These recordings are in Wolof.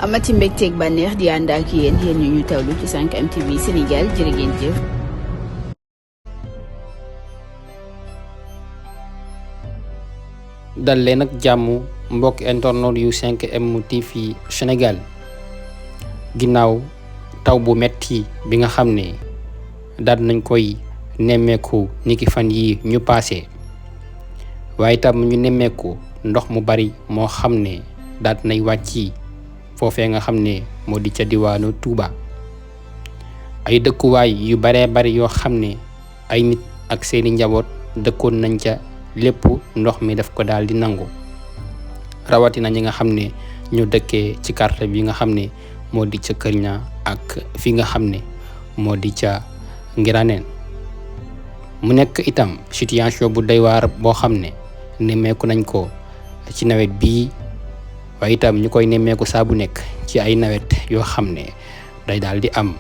amati mbégteeg bànneex di ànd ak yéen ñu tawlu ci 5M TV Sénégal jërë ngeen jëf. dal leen ak jàmm mbokk internet yu 5M TV Sénégal ginnaaw taw bu metti bi nga xam ne daal nañ koy nemmeeku niki fan yi ñu paase waaye tam ñu nemmeeku ndox mu bari moo xam ne daal nay wàcc foofee nga xam ne moo di ca diwaanu Touba ay dëkkuwaay yu baree bari yoo xam ne ay nit ak seeni njaboot dëkkoon nañ ca lépp ndox mi daf ko daal di nangu rawatina ñi nga xam ne ñu dëkkee ci quartier bi nga xam ne moo di ca Kër Ñaa ak fi nga xam ne moo di ca Ngiraneen mu nekk itam situation bu doy waar boo xam ne nemmeeku nañ ko ci nawet bii waaye itam ñu koy nemmeeku saa bu nekk ci ay nawet yoo xam ne day daal di am.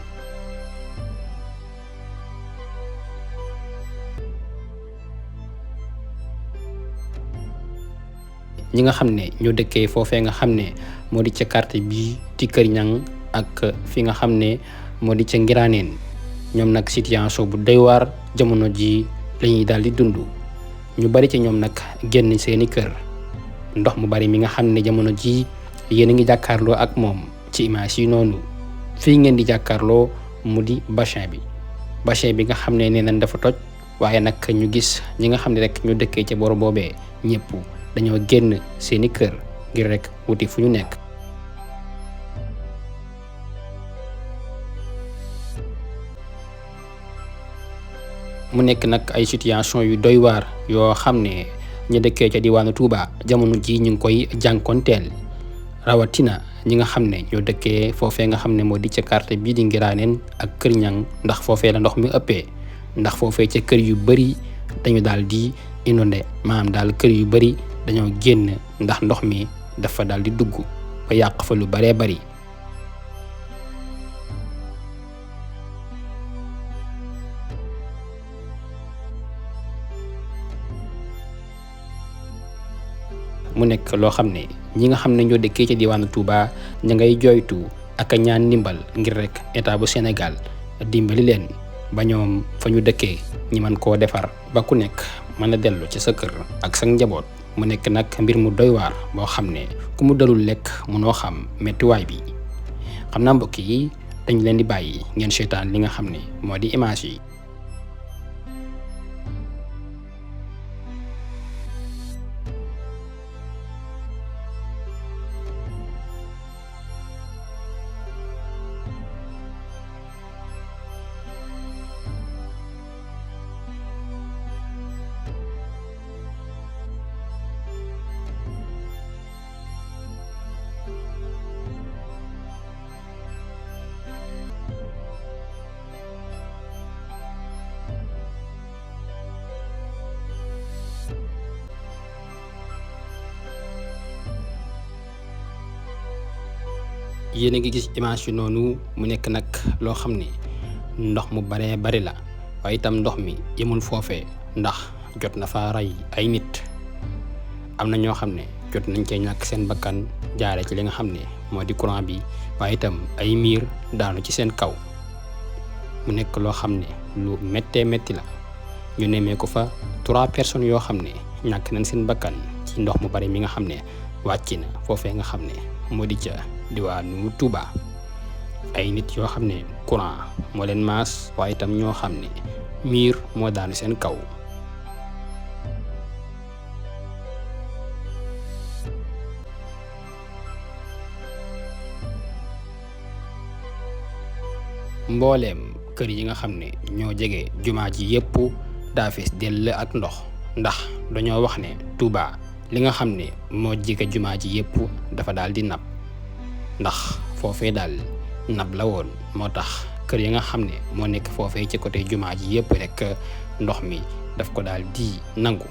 ñi nga xam ne ñoo dëkkee foofee nga xam ne moo di ca quartier bi ci Kër Ñang ak fi nga xam ne moo di ca Ngiraneen ñoom nag situation bu doy waar jamono ji lañuy daal di dund ñu bari ci ñoom nag génn seeni kër ndox mu bari mi nga xam ne jamono ji yéen a ngi jàkkaarloo ak moom ci image yi noonu fii ngeen di jàkkaarloo mu di bassin bi nga xam ne nee nañ dafa toj waaye nag ñu gis ñi nga xam ne rek ñu dëkkee ca bor boobee ñëpp dañoo génn seeni kër ngir rek wuti fu ñu nekk. mu nekk nag ay situation yu doy waar yoo xam ne ñu dëkkee ca diwaanu Touba jamono ji ñu ngi koy jànkonteel rawatina ñi nga xam ne ñoo dëkkee foofee nga xam ne moo di ca quartier bii di Ngiraneen ak Kër Ñang ndax foofee la ndox mi ëppee ndax foofee ca kër yu bari dañu daal di inondé maanaam daal kër yu bari dañoo génn ndax ndox mi dafa daal di dugg ba yàq fa lu baree bari. mu nekk loo xam ne ñi nga xam ne ñoo dëkkee ci diwaanu Touba ña ngay jooytu ak a ñaan ndimbal ngir rek état bu Sénégal dimbali leen ba ñoom fa ñu dëkkee ñi mën koo defar ba ku nekk mën a dellu ci sa kër ak sa njaboot. mu nekk nag mbir mu doy waar boo xam ne ku mu dalul lekk mënoo xam méttiwaay bi xam naa mbokk yi dañ leen di bàyyi ngeen seetaan li nga xam ne moo di image yi. yéen a ngi gis image yi noonu mu nekk nag loo xam ne ndox mu baree bari la waaye itam ndox mi yemul foofee ndax jot na fa rey ay nit am na ñoo xam ne jot nañ cee ñàkk seen bakkan jaare ci li nga xam ne moo di courant bi waaye itam ay miir daanu ci seen kaw mu nekk loo xam ne lu méttee métti la ñu nemmee ko fa 3 personnes yoo xam ne ñàkk nañ seen bakkan ci ndox mu bari mi nga xam ne wàcc na foofee nga xam ne moo di ca diwaanu Touba ay nit yoo xam ne courant moo leen maas waaye itam ñoo xam ne miir moo daanu seen kaw. mbooleem kër yi nga xam ne ñoo jege jumaa ji yépp daa fees dell ak ndox ndax dañoo wax ne Touba li nga xam ne moo jege jumaa ji yépp dafa daal di nab ndax foofee daal nab la woon moo tax kër yi nga xam ne moo nekk foofee ci côté jumaa ji yépp rek ndox mi daf ko daal di nangu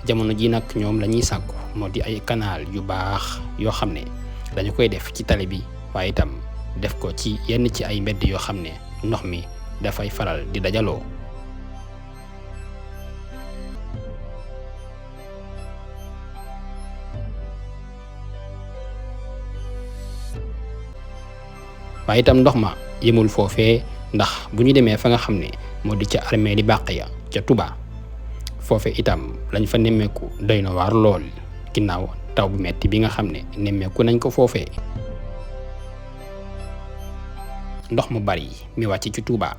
jamono ji nag ñoom la ñuy sàkku moo di ay canal yu baax yoo xam ne dañu koy def ci tali bi waaye itam def ko ci yenn ci ay mbedd yoo xam ne ndox mi dafay faral di dajaloo. waaye itam ndox ma yemul foofee ndax bu ñu demee fa nga xam ne moo di ca armée li Baqiya ca Touba foofe itam lañ fa nemmeeku doy na waar lool ginnaaw taw bu metti bi nga xam ne nemmeeku nañ ko foofee. ndox mu bari mi wàcc ci Touba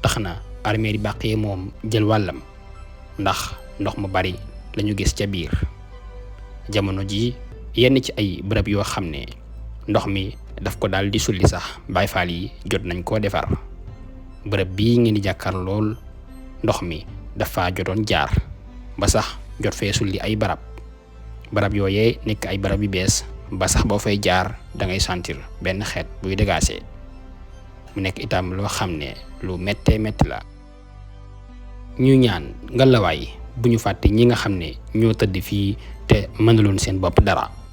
tax na armée li Baqiya moom jël wàllam ndax ndox mu bari lañu gis ca biir jamono ji yenn ci ay bërëb yoo xam ne ndox mi daf ko daal di sulli sax Baay Faal yi jot nañ koo defar bërëb bii ngeen di jàkkaar lool ndox mi dafa jotoon jaar ba sax jot fee sulli ay barab yooyee nekk ay barab yu bees ba sax boo fay jaar da ngay sentir benn xeet buy dégaase mu nekk itam loo xam ne lu méttee métti la. ñu ñaan ngalawaay bu ñu fàtte ñi nga xam ne ñoo tëdd fii te mënaloon seen bopp dara.